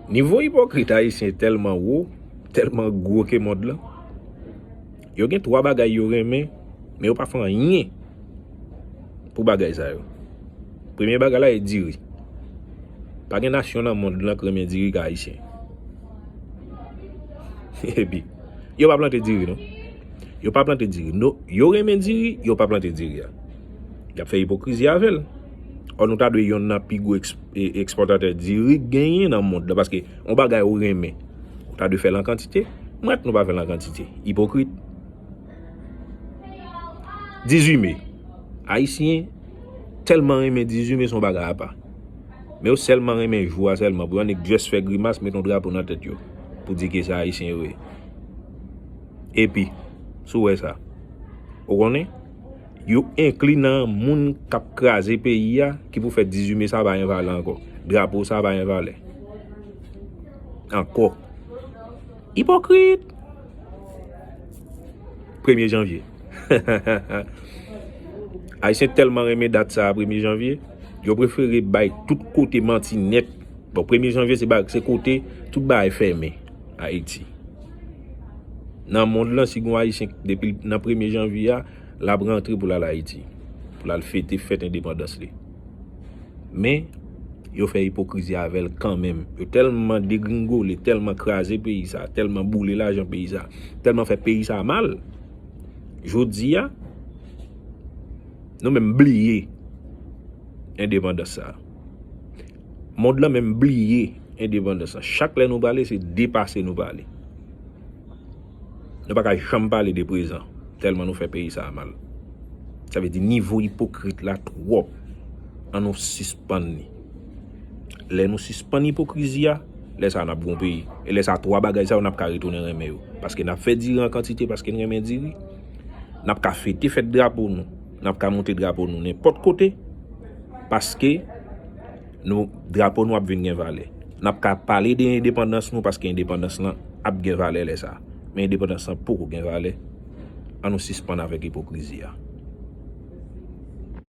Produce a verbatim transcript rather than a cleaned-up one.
Nivo ipokrit ayisyen tèlman wo, tèlman gwo ke mond lan. Yo gen twa bagay yo renmen, men yo pa fè anyen pou bagay sa yo. Premye bagay la e diri. Pa gen nasyon nan mond lan k renmen diri ke ayisyen. Epi, yo pa plante diri non. Yo pa plante diri. No, yo renmen diri, yo pa plante diri a. Y ap fè ipokrizi avè l. Ò, nou ta dwe yonn nan pi gwo eks- e- ekspòtatè diri k genyen nan mond lan, paske yon bagay ou renmen, ou ta dwe fè l an kantite. Mwen, nou pa fè l an kantite. Ipokrit. Dizuit me. Ayisyen tèlman renmen dizuit me, se yon bagay apa. Men yo sèlman renmen jou a sèlman. Pou yon nèg just fè grimas, met yon drapo nan tèt yo. Pou di ke se ayisyen yo ye. Epi, si w wè sa, ou konnen, yo enkli nan moun k ap kraze peyi a, ki pou fè dizuit me sa pa gen valè ankò. Drapo sa pa gen valè. Ankò. Ipokrit! Premye janvye. Ayisyen tèlman renmen dat sa a, premye janvye, yo prefere bay tout kote manti nèt. Bon, premye janvye, se ba- se kote tout bagay fèmen Ayiti. Nan mond lan, si gen yon Ayisyen depi nan premye janvye a, l ap rantre pou l al Ayiti, pou l al fete fèt endepandans li. Men, yo fè ipokrizi avè l kanmenm. Yo tèlman degringole, tèlman kraze peyi sa, tèlman boule lajan peyi sa, tèlman fè peyi sa mal. Jodi a, nou menm bliye endepandans sa. Mond lan menm bliye endepandans lan. Chak lè nou prale, se depase nou prale. Nou pa ka janm pale de prezan, tèlman nou fè peyi sa a mal. Sa vle di nivo ipokrit la twòp. An nou sispann li. Lè nou sispann ipokrizi a, lè sa a n ap gen yon peyi. E lè sa a, twa bagay sa yo, n ap ka retounen renmen yo. Paske n ap fè diri an kantite, paske n renmen diri. N ap ka fete fèt drapo nou. N ap ka monte drapo nou nenpòt kote. Paske nou, drapo nou ap vin gen valè. N ap ka pale de endepandans nou paske endepandans lan ap gen valè lè sa a. Men endepandans lan poko gen valè. An nou sispann avèk ipokrizi a.